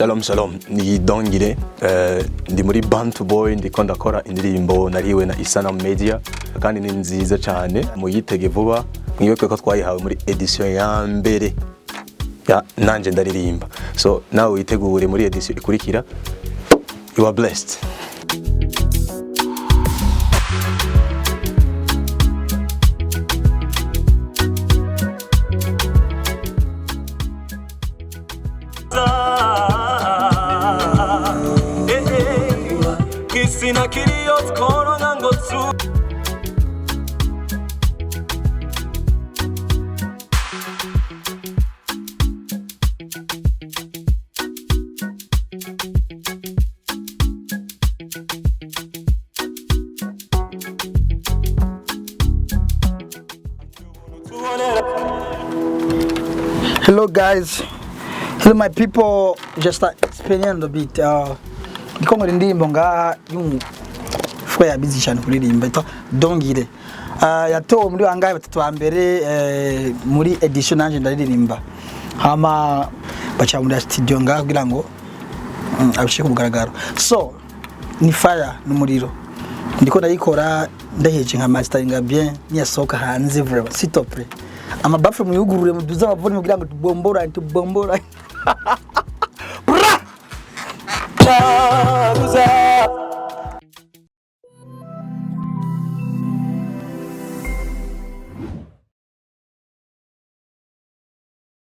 Shalom shalom, ni Dongire, ndi muri Bantu Boy, ndiko ndakora indirimbo nariwe na Isana Media kandi ni nziza cyane, muyitege vuba. Mwibuke ko twayihawe muri edition ya mbere ya Nanje Ndaririmba, so nawe witegure muri edition ikurikira. You are blessed. Sinakiriyo tworonka ngo tu. Hello guys, hello my people, just explain a bit. Ndiko nkora indirimbo ngaha y'umufwe yabizi cyane kuririmba yitwa Dongire. Yatowe muri bangahe batatu ba mbere muri edition Nanje Ndaririmba. Hama baca muri studio ngaha kugira ngo abishike ku mugaragaro. So ni fire, ni umuriro. Ndiko ndayikora, ndaheje nka masteringa bien, niyasohoka hanze vraiment, s'il te plaît. Amabafu muyugurure, muduze amavuni kugira ngo tubombora tubombora.